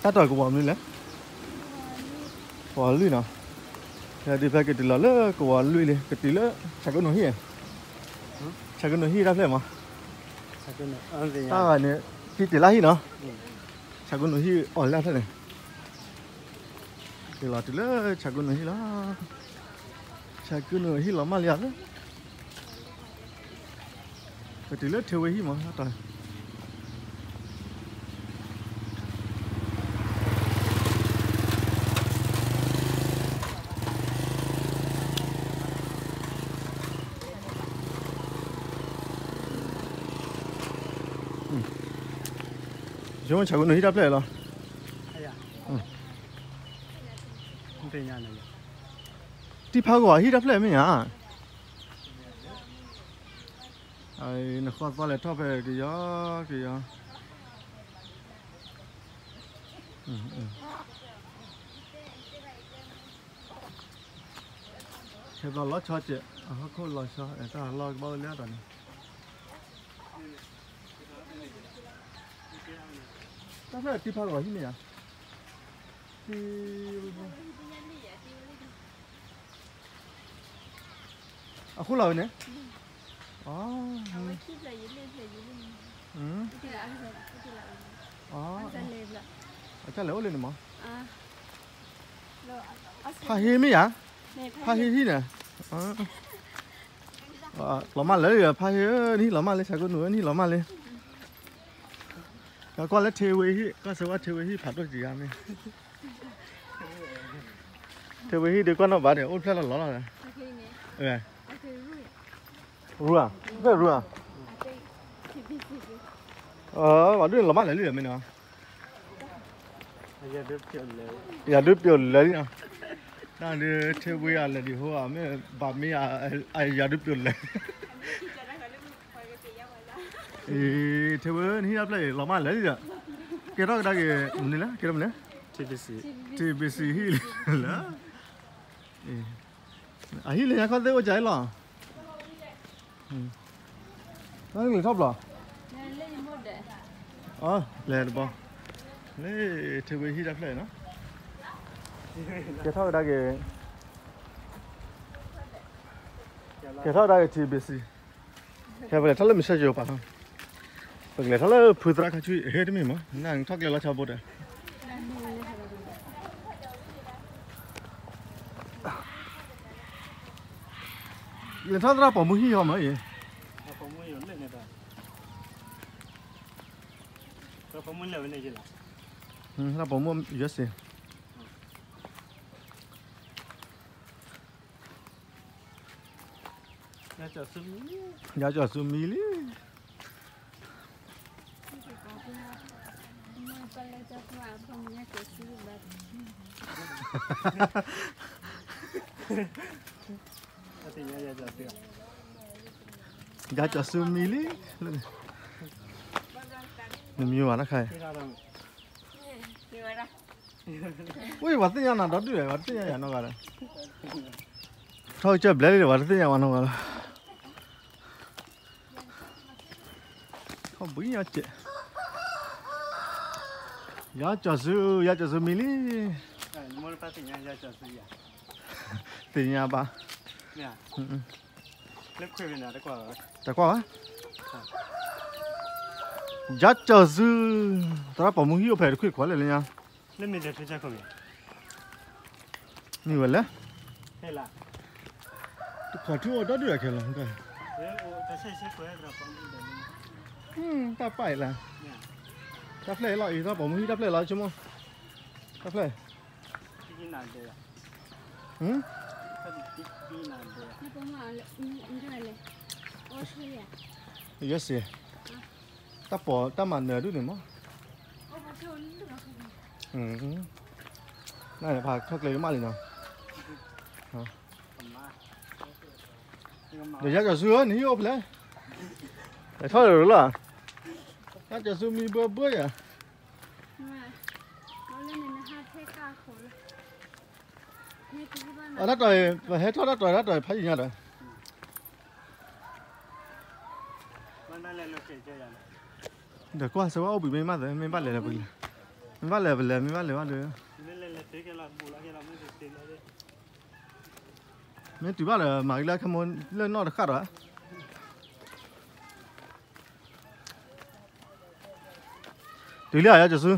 တၢ်တီၢ်ကဝီၤမနုၤလဲၣ်, ကဝီၤလွံၢ်နီၤ, ဒ်ဖဲကတုၤလီၤလၢကဝီၤလွံၢ်လံ ကတုၤလၢ ဆၣ်ကိနိၣ်ဟံၣ်, ဆၣ်ကိနိၣ်ဟံၣ်တၢ်ဖျၢၣ်မး, တၢ်ဂၤန့ၣ် ဟံၣ်တ့ၢ်လၢဟံၣ်နီၤ, ဆၣ်ကိနိၣ်ဟံၣ်အီၣ်လၢဖျၢၣ်န့ၣ်, က့ၤလီၤတုၤလၢဆၣ်ကိနိၣ်ဟံၣ်လီၤ, ဆၣ်ကိနိၣ်ဟံၣ်လီၤမၢ်လံဧါ, ပတုၤလၢထံဝ့ဟံၣ်မး, ဆၣ်ကိနိၣ်ဟံၣ်တၢ်ဖျၢၣ်လီၤ, တံၢ်ဖးဂီၤဟံၣ်တၢ်ဖျၢၣ်မ့ၢ်ဧါ, နဃီသီလဲၤထီၣ်ဖဲကယီကယီ, ဟဲဘျီလီၤဆီကဲး အဟီၣ်ခိၣ်လီၤဆီ တၢ်လီၢ်ကဘၣ်အိၣ်လၢအတီၤန့ၣ်, တၢ်ဖျၢၣ်တံၢ်ဖးဂီၤဟံၣ်မ့ၢ်ဧါ, အဃိလီၤဝဲန့ၣ်, အတၢ်လဲၤအိၣ်လၢန့ၣ်မး, ဖးဟ့မ့ၢ်ဧါ, ဖးဟ့ဟံၣ်န့ၣ်, လီၤမၢ်လၢာ် ဖးဟ့ဧၢ နဟံၣ်လီၤမၢ်လၢ ဆၣ်ကိနိၣ်ဧၢ နဟံၣ်လီၤမၢ်လၢ, ကွၢ်လၢထံဝ့ဟံၣ် ကွၢ်စၢၤဝဲထံဝ့ဟံၣ်ဖးဒိၣ်တယါမ့ၢ် ထံဝ့ဟံၣ်ဒုးကွၢ်နီၣ်ဘၣ်န့ၣ် အိၣ်ဖျဲၣ်လီၤလီၤလီၤ, ရူဧါ, ဖဲရူဧါ, ဘၣ်ဒုးန့ၣ်လီၤမၢ်လၢာ်လံမ့ၢ်နီၤ, ယၤဒုးပျိာ်လၢာ်လံနီၤ, တၢ်ဒုးထံဝ့အလဲၤဒံးဟိဧါ မ့ၢ်ဘၣ်မ့ၢ်ဧါ, ယၤဒုးပျိာ်လၢာ် အံၤ ထံဝ့ နဟံၣ်တၢ်ဖျၢၣ်အံၤ လီၤမၢ်လၢာ်လံဒီး, ကဲထီၣ်ကဒါက့ၤ မနုၤလဲၣ် ကဲထီၣ်မနုၤလဲၣ်, ထံဘ့ၣ်စံၣ်ဟံၣ်လၢာ်, အဟံၣ်လၢညါခီၣ်သ့ၣ်အိၣ်ကၠၤအံၤလီၤ, လဲၤထီၣ်ဘျီ, လဲၤတဘီ, လၢ ထံဝ့ဟံၣ်တၢ်ဖျၢၣ်အံၤနီၤ, ကဲထီၣ်ကဒါက့ၤ ကဲထီၣ်ကဒါက့ၤ ထံဘ့ၣ်စံၣ်, ဟဲပလဲၤထီၣ်လၢမုၢ်ဆ့ၣ်ကၠိၤပာ်လီၤ, ပကလဲၤထီၣ်လၢဖုသရၣ်ခါဆူအံၤ ဟဲတမ့ၢ်မး နထီၣ်ကျဲလီၤဆီဘိဒီး လဲၤထီၣ်သရၣ်ပိာ်မုၣ်ဟံၣ်ဟီမးအံၤ, သရၣ်ပိာ်မုၣ်ယဲစ့ၢ် ယၤကၠီၤဆူမံလံ, ယၤကၠီၤဆူမံလံ, နမံဝဲတခါ, ဝံၤ ပှၤသ့ၣ်ညါနၤဒီဒူၣ်ဒီး ပှၤတသ့ၣ်ညါယၤနီတဂၤဒီး, ထီၣ်ကစၢၢ်ဘျဲၣ်လံဒီး ပှၤတသ့ၣ်ညါပှၤနီတဂၤလီၤ. ထီၣ်ဘှံးယၤစဲး, ယၤကၠီၤဆူ, ယၤကၠီၤဆူမံလံ, သ့ၣ်ညါဘၣ်, တကွၢ်ဘၣ်, ယၤကၠီၤဆူ, သရၣ်ပိာ်မုၣ်ဟံၣ်အိၣ်ဖဲတခွံၣ်ခွါလဲၣ်လၢညါ, မ့ၢ်ဝဲလဲၣ်, တခွါထူအိၣ်ဒီဒူၣ်အခဲလီၤ, တၢ်ပာ်အံၤလၢ, တၢ်ဖျဲၣ်အံၤလီၤအံၤ သရၣ်ပိာ်မုၣ်ဟံၣ်တၢ်ဖျဲၣ်လီၤ ဆိကမိၣ်, တၢ်ဖျဲၣ် ယဲစ့ၢ်, တၢ်ပိာ်တၢ်မၤနၢၤဒူၣ်န့ၣ်မး, နဖးထီၣ်ကျဲကမၣ်လံနီၤ, ဒီးယၤကၠီၤဆူဧၢ နဟံၣ်အိၣ်ဖဲလဲၣ်, ထီၣ်လၢလီၤ, ယၤကၠီၤဆူမံဘၢဘၢယၤ အတၢ်တီၢ်အံၤ ပဟဲထီၣ်တၢ်တီၢ်တၢ်တီၢ်ဖးယံာ်ညါဒီး, ဒီးကွၢ်စၢၤဝဲအိၣ်ဘှံးမ့ၢ်မးသ့ မ့ၢ်ဘၣ်လဲၤလၢပကလဲၤ, မ့ၢ်ဘၣ်လဲၤပလဲၤ မ့ၢ်ဘၣ်လဲၤဘၣ်ဒီး, မ့ၢ်တုၤဘၣ်ဒီး မၤကလၢခဲမိၢ်လၢနီၢ်တဃၣ်ဒီး, တုၤလံဧါ ယါကၠီၤဆူ,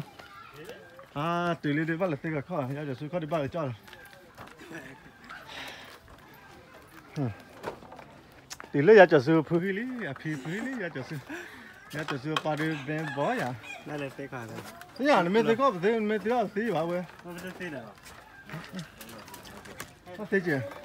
တုၤလံဒီး ဘၣ်လဲၤသ့ကီၢ်ခီၣ် ယါကၠီၤဆူ ခီၣ်ဒုးဘၣ်ကကၠီၣ်လီၤ. တုၤလၢယါကၠီၤဆူဖုဟံၣ်လံ အဖံဖုဟံၣ်လံ ယါကၠီၤဆူ, ယါကၠီၤဆူအပၢ်ဒုးဘဲဘီယၤ, ယၤ နမ့ၢ်သ့ကီၢ်ပသ့ နမ့ၢ်သ့ကီၢ်ပသ့ဘၣ်ဝဲ, သ့က